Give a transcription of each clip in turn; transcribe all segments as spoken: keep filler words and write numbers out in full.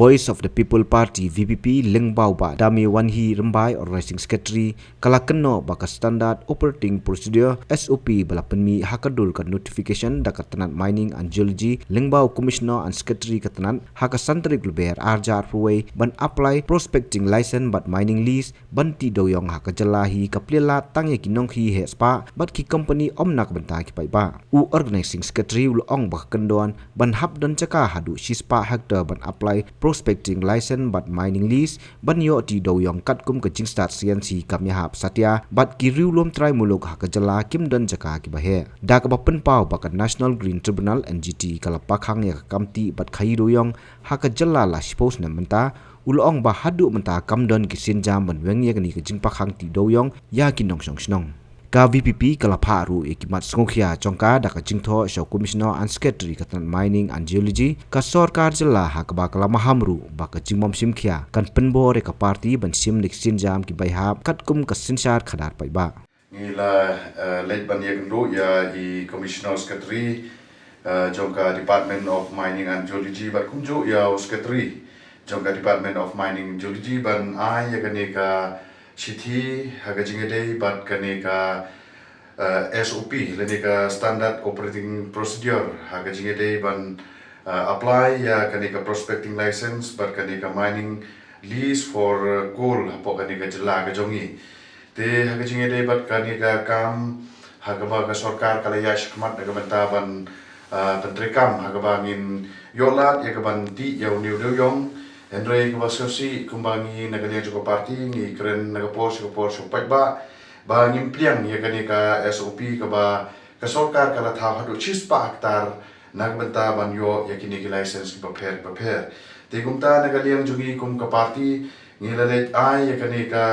Voice of the People Party, V P P, lyngba u Bah Dame Wanhi Rymbai, Organizing Secretary, ka la kynnoh ba ka Standard Operating Procedure, S O P, ba la pynmih ha ka dur ka notification da ka tnat Mining and Geology, lyngba u Commissioner and Secretary ka tnat, ha ka san tarik Lber ar hajar arphew wei, ban apply prospecting license bad mining lease, ban tih dewiong ha ka jylla hi ka plie lad tang ïa ki nongkynheh spah bad ki company ym na ka bynta ki paidbah. U Organizing Secretary u la ong ba ka kyndon ban hap don jaka haduh shispah hektar ban apply prospecting license bad mining lease ban ïoh tih dewiong katkum ka jingstad sian si kam ïahap satia bad ki riewlum trai muluk ha ka jylla kim don jaka kiba heh. Da kaba pynpaw ba ka National Green Tribunal, N G T, ka la pakhang ïa ka kam tih bad khaïi dewiong ha ka jylla la shiphew snem mynta, u la ong ba haduh mynta kam don ki sienjam ban weng ïa kane ka jingpakhang tih dewiong ïa ki nongshong shnong. Ka V P P ka la phah ruh ïa ki mat sngewkhia jong ka da ka jingthoh sha u Commissioner and Secretary ka tnat Mining and Geology, ka sorkar jylla ha kaba ka la maham ruh ba ka jingbym shim khia kan pynbor ïa ka party ban shim da ki sienjam kiba ïahap katkum ka synshar khadar paidbah. Ngi la, eh, leit ban ïakynduh ïa i Commissioner Secretary, eh, jong ka Department of Mining and Geology bad kumjuh ïa u Secretary jong ka Department of Mining and Geology ban ai ïa kane ka shithi ha ka jingïadei bad kane ka, eh, S O P lane ka Standard Operating Procedure ha ka jingïadei ban, eh, apply ïa kane ka prospecting license bad kane ka mining lease for, eh, coal hapoh kane ka jylla ka jong ngi. Te ha ka jingïadei bad kane ka kam ha kaba ka sorkar ka la ïaid shakhmat na ka bynta ban, ah, pyntreikam ha kaba ngin ïoh lad ïa kaban tih ïa une u dewiong. Hynrei kaba sngewsih kumba ngi na ka liang jong ka party ngi kren na ka por sha ka por sha u paidbah ba ngim pliang ïa kane ka S O P kaba ka sorkar ka la thaw haduh shispah hektar na ka bynta ban ïoh ïa kine ki license kiba pher kiba pher. Te kumta na ka liang jong ngi kum ka party ngi la leit ai ïa kane ka,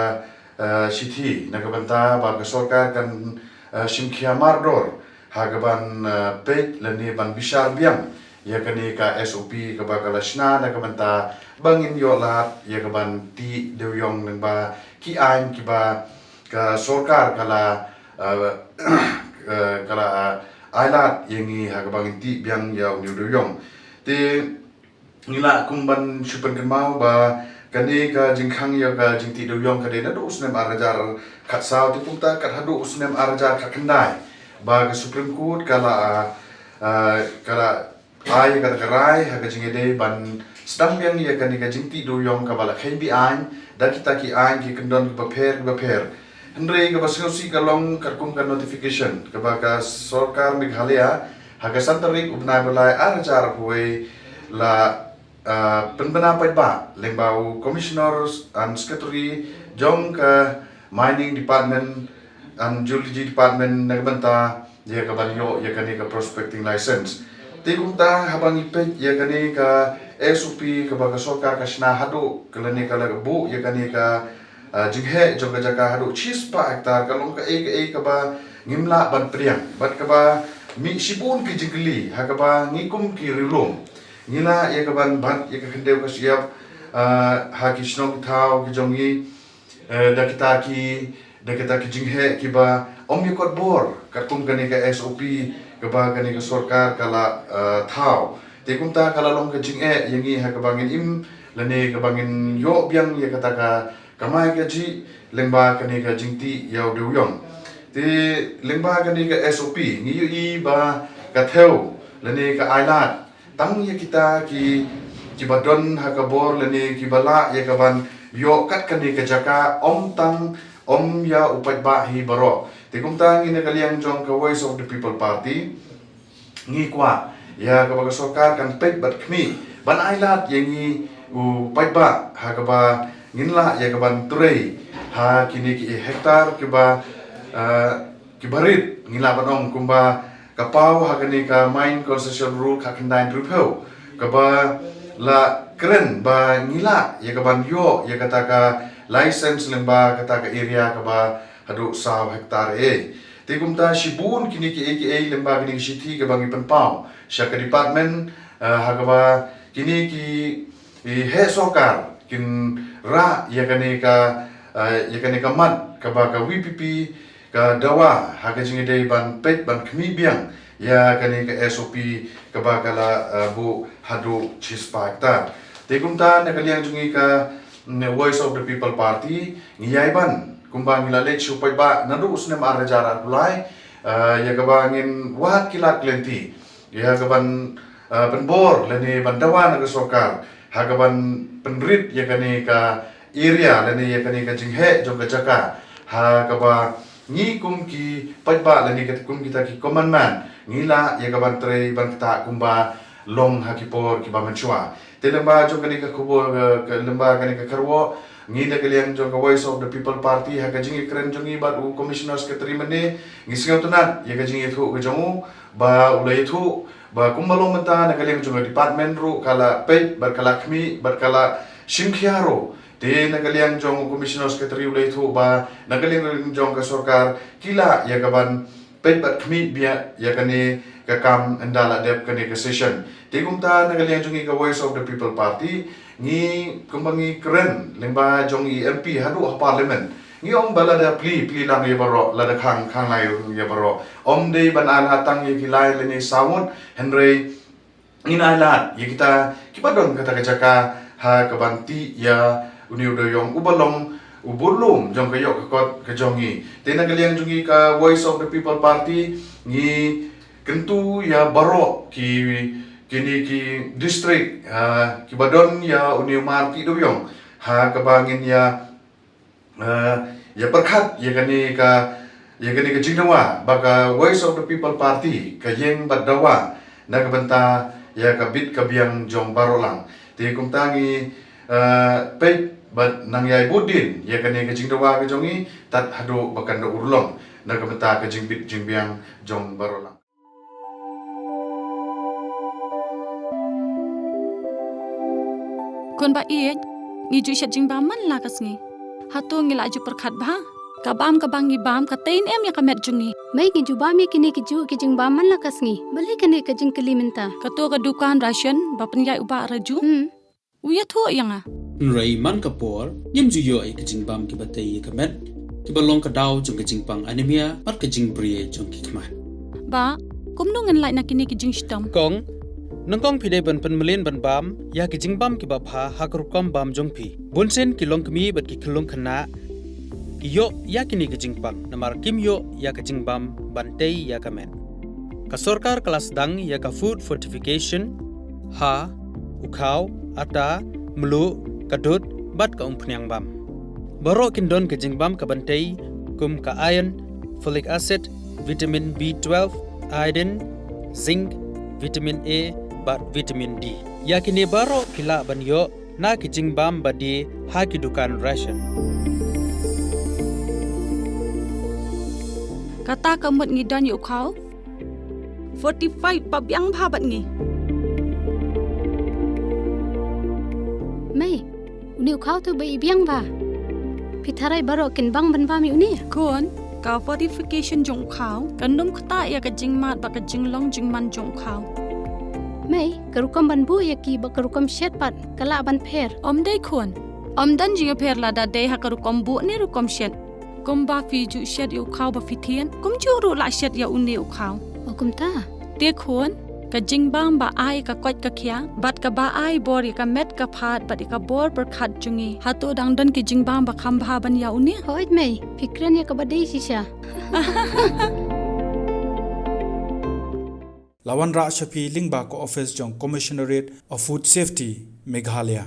eh, shithi na ka bynta ba ka sorkar kan, eh, shim khia mardor ha kaban, eh, peit lane ban bishar biang ïa kane ka S O P kaba ka la shna na ka bynta ba ngin ïoh lad ïa kaban tih dewiong lyngba ki aiñ kiba ka sorkar ka la, eh, eh, ka la, eh, ai lad ïa ngi ha kaba ngin tih biang ïa une u dewiong. Te ngi lah kum ban shu pynkynmaw ba kane ka jingkhang ïa ka jingtih dewiong ka dei naduh u snem ar hajar khatsaw te kumta kat haduh u snem ar hajar khatkhyndai ba ka Supreme Court ka la, ah, ah, ka la ai ïa kata ka rai ha ka jingïadei ban sdang biang ïa kane ka jingtih dewiong kaba la kheiñ be-aiñ da kita ki aiñ ki kyndon kiba pher kiba pher. Hynrei kaba sngewsih ka long katkum ka notification kaba ka sorkar Meghalaya ha ka san tarik u bnai ba lai ar hajar arphew wei la, ah, pynbna paidbah lyngba u Commissioner and Secretary jong ka Mining Department and Geology Department na ka bynta ïa kaban ïoh ïa kane ka prospecting license. Te kumta haba ngi peit ïa kane ka S O P kaba ka sorkar ka shna haduh ka lane ka la buh ïa kane ka, ah, jingheh jong ka jaka haduh shispah hektar ka long kaei kaei kaba ngim lah ban pdiang bad kaba mih shibun ki jingkylli ha kaba ngi kum ki riewlum ngi lah ïa kaban bat ïa ka khyndew ka shyiap, ah, ha ki shnong ki thaw ki jong ngi, eh, da kita ki, da kita ki jingheh kiba ym ïakot bor katkum kane ka S O P kaba kane ka sorkar ka la, eh, thaw. Te kumta ka la long ka jingeh ïa ngi ha kaba ngin im lane kaba ngin ïoh biang ïa kata ka kamai kajih lyngba kane ka jingtih ïa u dewiong. Te lyngba kane ka S O P ngi ïohi ba ka thew lane ka ailad tang ïa kita ki, kiba don ha ka bor lane kiba lah ïa kaban ïoh kat kane ka jaka ym tang ym ïa u paidbah hi baroh. Te kumta ngi na ka liang jong ka Voice of the People Party ngi kwah ïa kaba ka sorkar kan peit bad khmih ban ailad ïa ngi u paidbah ha kaba ngin lah ïa kaban trei ha kine ki hektar kiba, eh, kiba rit ngi lah ban ong kumba ka paw ha kane ka Mine Concession Rule khatkhyndai hynriewphew kaba la kren ba ngi lah ïa kaban ïoh ïa kata ka license lyngba kata ka area kaba haduh saw hektar eh. Te kumta shibun kine kiei kiei lyngba kine ki shithi kaba ngi pynpaw sha ka department, eh, ha kaba kine ki, ki heh sorkar kin rah ïa kane ka, eh, ïa kane ka mat kaba ka V P P ka dawa ha ka jingïadei ban peit ban khmih biang ïa kane ka S O P kaba ka la, eh, buh haduh shispah hektar. Te kumta na ka liang jong ngi ka, mm, Voice of the People Party, ngi ïai ban kumba ngi la leit shu paidbah naduh u snem ar hajar arphew lai, eh, ïa kaba ngin wad ki lad ki lynti ïa kaban, eh, pynbor lane ban dawa na ka sorkar ha kaban pynrit ïa kane ka area lane ïa kane ka jingheh jong ka jaka ha kaba ngi kum ki paidbah lane kum kita ki common man ngi lah ïa kaban trei ban ktah kumba long ha ki por kiba mynshuwa. Te lyngba jong kane ka khubor, eh, ka lyngba kane ka kharwoh, ngi na ka liang jong ka Voice of the People Party ha ka jingïakren jong ngi bad u Commissioner Secretary mynne, ngi sngewtynnat ïa ka jingïathuh ka jong u ba u la ïathuh ba kumba long mynta na ka liang jong ka department ruh ka la peit bad ka la khmih bad ka la shim khia ruh. Te na ka liang jong u Commissioner Secretary u la ïathuh ba na ka liang jong ka sorkar ki lah ïa kaban peit bad khmih biang ïa kane ka kam ynda la dep kane ka session. Te kumta na ka liang jong ngi ka Voice of the People Party, ngi kumba ngi kren lyngba jong i M P haduh ha Parliament, ngi ong ba lada plie, plie lang ïa baroh, lada khang, khang lang ïa baroh. Ym dei ban ai lad tang ïa ki lai lane saw ngut, hynrei ngin ai lad ïa kita kiba don kata ka jaka ha kaban tih ïa une u dewïong uba long u budlum jong ka ïoh ka kot ka jong ngi. Te na ka liang jong ngi ka Voice of the People Party, ngi kyntu ïa baroh ki, kine ki district, ah, kiba don ïa une u mar tih dewïong ha kaba ngin ïa, ah, ïa pyrkhat ïa kane ka, ïa kane ka jingdawa ba ka Voice of the People Party ka ïeng bad dawa na ka bynta ïa ka bit ka biang jong baroh lang. Te kumta ngi, ah, peit bad nang ïai bud dien ïa kane ka jingdawa ka jong ngi tad haduh ba kan da urlong na ka bynta ka jingbit jingbiang jong baroh lang. Khun ba ïeit, ngi ju shet jingbam man la ka sngi. Hato ngi la ju pyrkhat bha? Ka bam kaba ngi bam ka tei ne em ïa ka met jong ngi? Mei, ngi ju bam ïa kine ki ju ki jingbam man la ka sngi. Balei kane ka jingkylli mynta? Kato ka dukan ration ba pynïaid u Bah Raju. Hmm. U ïathuh ïa nga. Hynrei man ka por, ngim ju ïoh ïa ki jingbam kiba tei ïa ka met, kiba long ka daw jong ka jingpang anemia, bad ka jingbri jong ki khmat. Bah, kumno ngin lait na kine ki jingshitom? Kong, nyngkong phi dei ban pynmlien ban bam ïa ki jingbam kiba bha ha ka rukom bam jong phi. Bunsien ki longkmie bad ki khyllung khynnah ki ïoh ïa kine ki jingpang, namar kim ïoh ïa ka jingbam ban tei ïa ka met. Ka sorkar ka la sdang ïa ka food fortification ha u khaw, ata, mluh, ka dud, bad ka umphniang bam. Baroh kin don ka jingbam kaban tei, kum ka iron, folic acid, vitamin B twelve, iodine, zinc, vitamin A, bad vitamin D. Ïa kine baroh phi lah ban ïoh na ki jingbam ba die ha ki dukan ration. Kata ka mut ngi don ïa u khaw fortified ba biang bha bad ngi. Mei, une u khaw to ba i biang bha. Phi tharai baroh kin bang ban bam ïa une? Khun, ka fortification jong u khaw kan ym ktah ïa ka jingmad bad ka jinglong jingman jong u khaw. Mei, ka rukom ban buh ïa ki bad ka rukom shet pat ka lah ban pher? Ym dei khun. Ym don jingpher lada dei ha ka rukom buh ne rukom shet. Kumba phi ju shet ïa u khaw ba phi thied, kumjuh ruh lah shet ïa une u khaw. O kumta. Te khun, ka jingbam ba ai ka koit ka khiah, bad kaba ai bor ïa ka met ka phad, bad ïa ka bor pyrkhat jong ngi. Hato dang don ki jingbam ba kham bha ban ïa une? Hooid mei, phi kren ïa kaba dei shisha. La wanrah sha phi lyngba ka office jong Commissionerate of Food Safety, Meghalaya.